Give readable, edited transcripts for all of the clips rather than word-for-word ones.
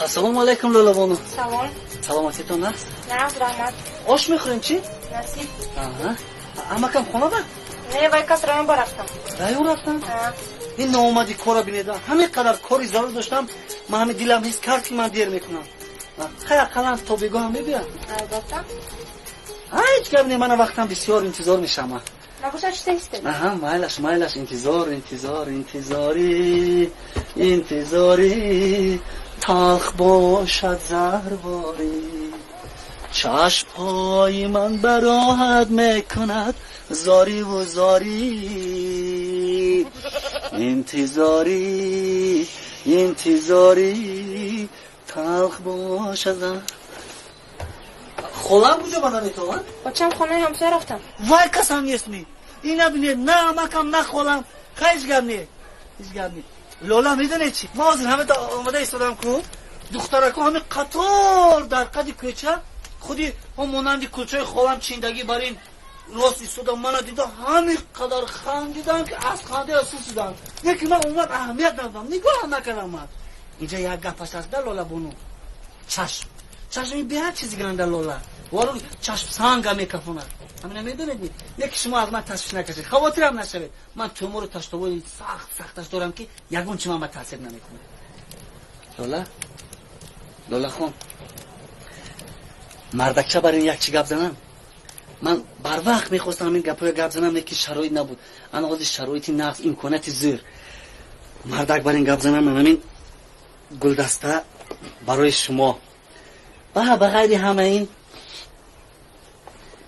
Ассалому алайкум, Лолабону. Салом. Саломатитон аст? Нағз, раҳмат. Ош мехӯрем, чӣ? Насиб. Аҳа. Амакам хона ба? Не, вай кас район ба рафтам. Район рафтам? Ин ноомади кора бинеда. Ҳамин қадар кори зарур доштам, ман ҳамин дилам ҳис кард, ки ман дер мекунам. Хай, ақаллан то бегоҳам мебиям. Албатта. Ҳеҷ гап не, мана вақтам бисёр интизор мешавам. Набошад, чизе ҳистед? Аҳа, майлаш, майлаш, интизор, интизор, интизорӣ, интизорӣ, талх бошад заҳрворӣ. Чашмҳои ман бароҳат мекунад зориву зорӣ. Интизорӣ, интизорӣ, талх бошад заҳр. Холам куҷо бада метавонад? Очам хонаи ҳамсоя рафтам. Вай касам нестми. Ина бинед, на амакам, на холам. Хай, ҳеҷ гап не. Ҳеҷ гап не. Лола, медонед чӣ? Ман ҳозир ҳама омада истодам ку, духтарако ҳами қатор дар қади кӯча, худи ҳо монанди кулчаи холам чиндагӣ бар ин рост истодам, мана дида ҳами қадар хандидам, ки аз ханда сусидам. Лекин ман умуман аҳамият надодам, нигоҳам накардам ман. Инҷа як гапаш аст да, Лола бону. Чашм. Чашми беҳад чизи гиранда, Лола. Вару чашм санга мекафонад. Ҳамина медонед ми? Яки шумо аз ман ташвиш накашед, хавотирам нашавед. Ман тӯмору таштовои сахт сахташ дорам, ки ягон чи ман ба таъсир намекунад. Лола, Лолахон, мардакча бар ин як чӣ гап занам. Ман барвақт мехостам ҳамин гапҳоя гап занам, лекин шароит набуд. Ана ҳозир шароити нағз, имконияти зӯр. Мардак бар ин гап занам, ман ҳамин гулдаста барои шумо. Ба ғайри ҳама ин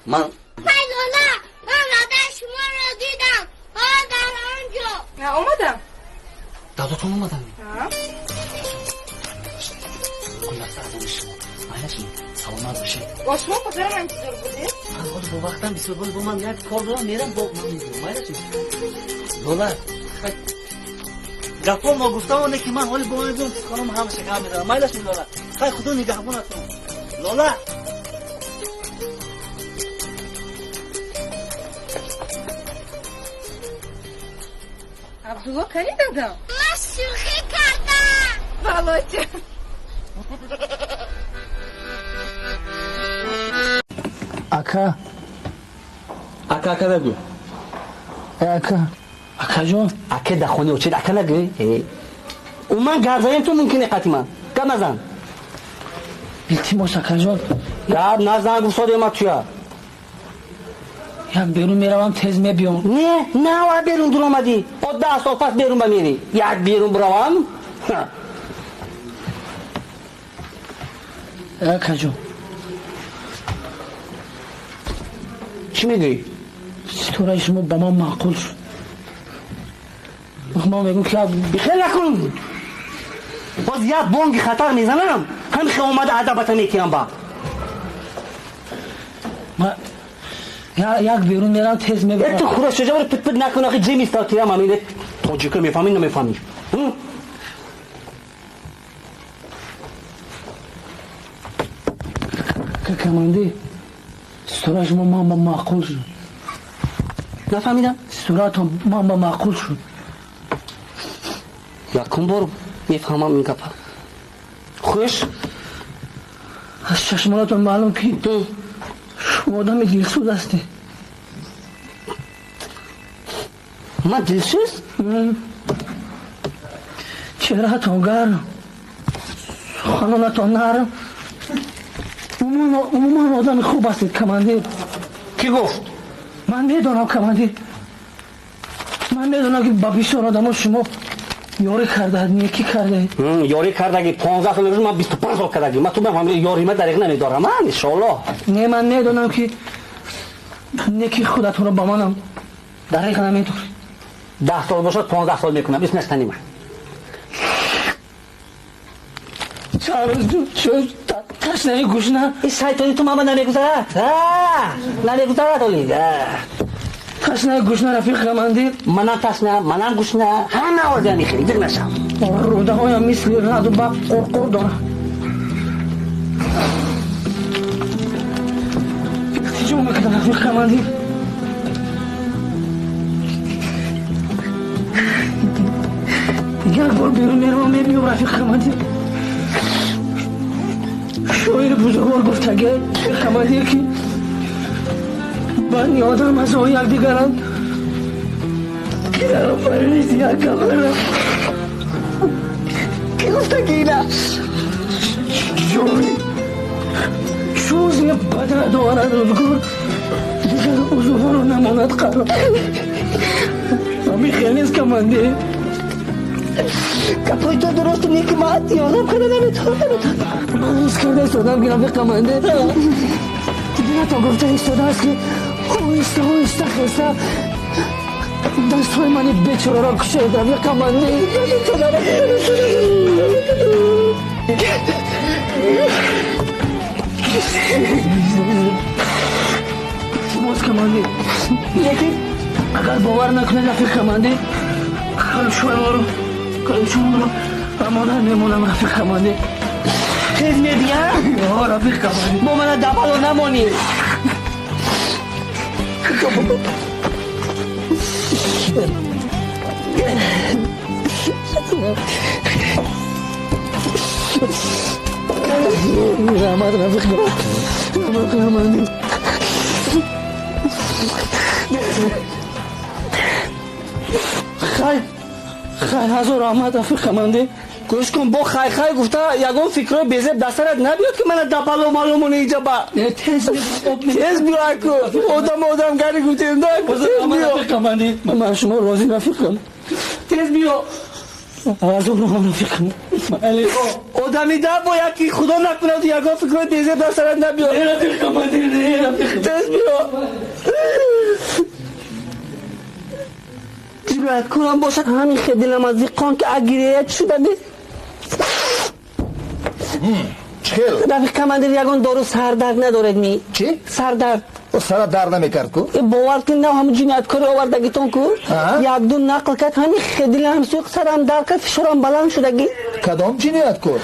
ман Ай Лола, ман дадаи шуморо дидам. Ҳа, дар он ҷо. Омадам. Дадотон омадан? Гулдаста аз они шумо. Майлаш, саломат бошед. Бо шумо падарам интизор будед? Ман ҳозир бо вақтам бисёр бо ман як кор дорам, мерам, бо ман мебиём. Майлаш, Лола, хай гапҳо мо гуфтам, оне ки ман ҳоли бо ман мебиём, хонум ҳамаша гап мезанам. Майлаш, Лола, хай, худо нигаҳбонатон. Лола. Абдулло, кани дадам? Ман шӯхӣ кардам. Володя. Ака. Ака, ака нагӯ. Ака. Акаҷон. Аке дар хонаи очед, ака нагӯ. Умуман гап занем ту мумкин қати ман. Гап назан. Илтимос, акаҷон. Гап назан, гуфтодем ма туя. Як берун меравам, тез мебиём. Не, на берун дуромадӣ. О 10 сол пас берун ба мерӣ. Як берун биравам. Акаҷон. Чӣ мегӯӣ? Ситораи шумо ба ман маъқул шуд. Ман мегӯм ки бихел накун. Боз як бонги хатар мезанам, ҳам хе омада адабата метиҳам ба. Як берун мерам, тез мебиём. Ту хура шуҷа пит пит накун, ахи ҷим истотиям ҳамин тоҷика мефаҳмӣ, намефаҳмӣ? Командир, ситораи шумо ман ба маъқул шуд. Нафаҳмидам. Ситоратон ман ба маъқул шуд. Якум бор мефаҳмам ин гапа. Хуш? Аз чашмонатон маълум, ки шумо одами дилсӯз ҳастед. Ман дилсӯз? Чеҳраатон гарм, суханонатон нарм, умуман одами хуб ҳастед, командир. Кӣ гуфт? Ман медонам, командир, ман медонам, ки ба бисёр одамо шумо ёрӣ кардаед, некӣ кардаед. Ёрӣ кардаги 15 сол мебошад, ман 25 сол кардаги. Ман ту мефаҳмам, ёрима дариқ намедорам, иншоаллоҳ. Не, ман медонам, ки некии худатонро ба манам дариқ намедоред. 10 сол бошад, 15 сол мекунам, ис наштани ман. Ташнаи гушна. Ин шайтони ту мама намегузарад, намегузарад оли. Ташнаи гушна, рафиқ командир. Манам ташна, манам гушна, ҳама озия мехӯрӣ, зиқ нашав. Рӯдаҳоям мисли раъду барқ қурқур дорад. Илтиҷо мекунам, рафиқ командир, як бор берун меравам, мебиём, рафиқ командир. Шоири бузургвор гуфтаге командир ки бани одам аз он якдигаранд ки дар офариниши як гавҳаранд. Ки гуфтаги ина? Ҷони чуз бадан дорад рӯзгор, дигар узвҳоро намонад қарор. Ҳамин хел нест, командир? Гапҳои то дуруст, не ки ман ёрдам карда наметавонам. Ман ҳис карда истодам ки рафиқ командир дилатон гуфта истодааст ки оҳиста оҳиста хеста дастҳои мани бечораро кушоед, рафиқ командир. Боз командир, лекин агар бовар накунед, рафиқ командир, калшои моро амонат мемонам, рафиқ командир. Хез мебия? О, рафиқ командир. Бо мана дабало намонӣ. Раҳмат, рафиқ командир. Хай, хай, ҳазор раҳмат, рафиқ командир. Гӯш кун, бо хай-хай гуфта ягон фикрҳои безеб дар сарат набиёд ки мана дабало маломони иҷа ба тез тез биё аку одам одам гари гуфтем да тез биё. Рафиқ командир, ман шумо розӣ, рафиқам. Тез биё. Ҳазор раҳмат, рафиқам. Одами да бояд ки худо накунад ягон фикрҳои безеб дар сарат набиёд. Рафиқ командир, рафиқ. Тез биё. Ҷинояткорам бошад, ҳамин хел дилам аз зиқон ки агирея шуда. Чхел? Рафиқ командир, ягон дору сардард надоред ми? Чӣ? Сардард. Сара дард намекард ку? Бовар кун, на ҳамн ҷинояткори овардагитон ку якду нақл кард, ҳамин хел дилам сӯхт, сарам дард кард, фишорам баланд шудагӣ. Кадом ҷинояткор?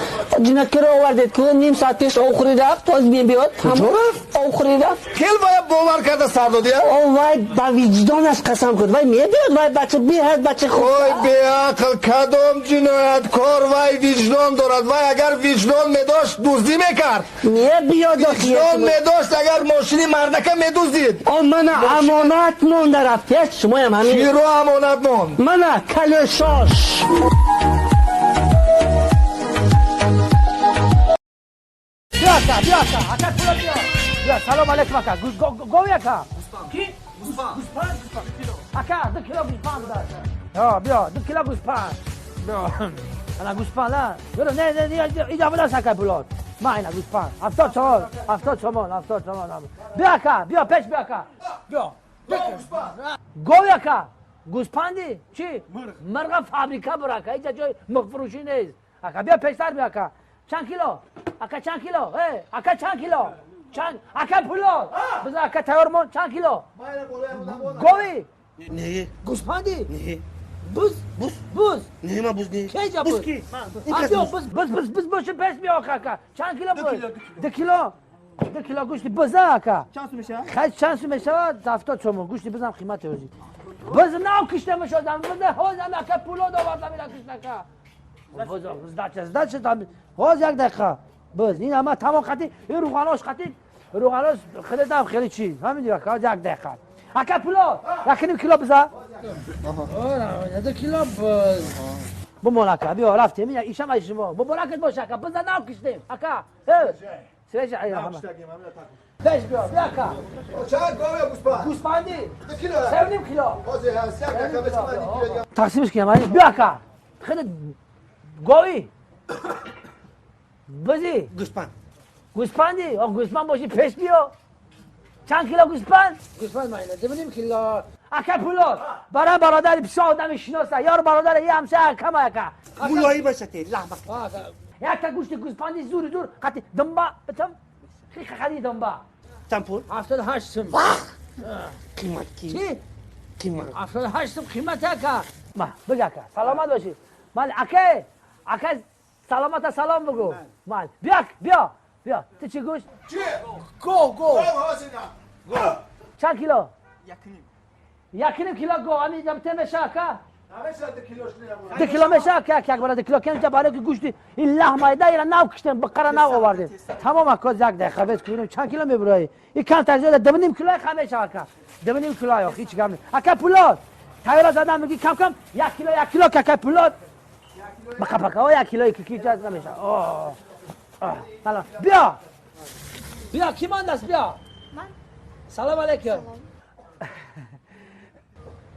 Ҷинояткоро овардед ку, ним соат пеш овхӯрӣ рафт, тоз мебиёд. Куҷо рафт? Овхӯрӣ рафт. Хел вая бовар карда сар додия? О, вай ба виҷдонаш қасам хӯрд, вай мебиёд, вай бача беҳад бача хуб. Ой, беақл, кадом ҷинояткор вай виҷдон дорад? Вай агар виҷдон медошт, дуздӣ мекард? Мебиёд. Виҷдон медошт, агар мошини мардака медуздид? О, мана амонат монда рафт, шумоям ҳамин. Чиро амонат монд? Мана калешош. Биё ака, биё ака, ака пула биё. Биё, салом алейкум ака. Гови ака. Ки? Гӯспанд. Ака, 2 кило гӯспанд буда. Ҳо, биё, 2 кило гӯспанд. Биё. Ана гӯспанд, а? Биё, не, не, не, иҷа будас ака пулот. Ма ина гӯспанд. 70 сомон, 70 сомон, 70 сомон. Биё ака, биё пеш биё ака. Биё. Гови ака. Гӯспанди? Чӣ? Мирға фабрика бур ака. Иҷа ҷои мирғфурӯшӣ нест. Ака, биё пештар биё ака. Чанд кило? Ака чанд кило? Э, ака чанд кило? Чанд? Ака пуло. Бизар ака тайёр мон, чанд кило? Гови? Не. Гӯспанди? Не. Буз? Буз. Буз. Не, ма буз не. Кеҷа буз? Буз? Ки? Биё, буз, буз, буз, буз боши пеш биё ака. Чанд кило буз? 2 кило. 2 кило гӯшти буз ака. Чанд сум мешавад? Хай, чанд сум мешавад? 70 сомон. Гӯшти бузам қимате ҳозир. Буз нав кишта мешодам. Буз ҳозам ака пуло довардам ила кишта ака. Буз сдача, сдача там. Ҳоз як дақиқа. Буз ин ама тамом қати, ин рӯғанош қати, рӯғанош хеле хеле чиз. Фаҳмидӣ ака? Як дақиқа. Ака пуло, 1.5 кило биза. 2 кило буз. Бумон ака, биё рафтем. Ишам аз шумо. Муборакат боша ака. Биза нав киштем. Ака. Свежа ай ҳама. Пеш биё, биё ака. Чанд говя гӯспанд? Гӯспанди? 2 кило. 3.5 кило. Ҳозир ҳаст, як дақиқа бес ман 2 кило дигар. Тақсимиш кунам, ай? Биё ака. Хеле гови. Бузи? Гӯспанд. Гӯспанди? О, гӯспанд боши пеш биё. Чанд кило гӯспанд? Гӯспанд майна, 2.5 кило. Ака пулот. Барои бародари бисёр одами шиноса. Ёр бародари я ҳамсая акама ака. Мулоим бошад, лаҳма. Якта гӯшти гӯспанди зури зур қати думба битам. Хи думба. Чанд пул? 78 сум. Қимат ки? Чӣ? Қимат. 78 сум қимат ака. Ма, биг ака. Саломат бошӣ. Мал ака, ака саломата салом бугу. Мал. Биё, биё. Биё. Ту чӣ гӯшт? Чӣ? Го, го. Гов ҳозир. Гов. Чанд кило? 1.5. 1.5 кило го. Ами ҷам темеша ака. 2 кило меша ака, як бара 2 кило кем барои ки гӯшти ин лаҳм айда ира нав киштем, бақара нав овардем. Тамом ака, як дақиқа вес кунем, чанд кило мебурои? И камтар зиёда 2.5 кило ха меша ака. 2.5 кило ё ҳеч гап не. Ака, пулот. Тайёра задам, меги кам кам 1 кило, 1 кило кака пулот. Бақа бақа, о 1 кило ки ҷаз намеша. О. Салом. Биё. Биё, ки мондаст, биё. Ман. Салом алейкум.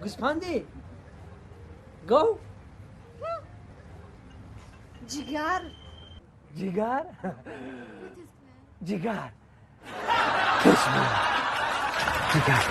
Гӯспанди? Гов? Ҷигар. Ҷигар? Ҷигар. Пеш биё. Ҷигар.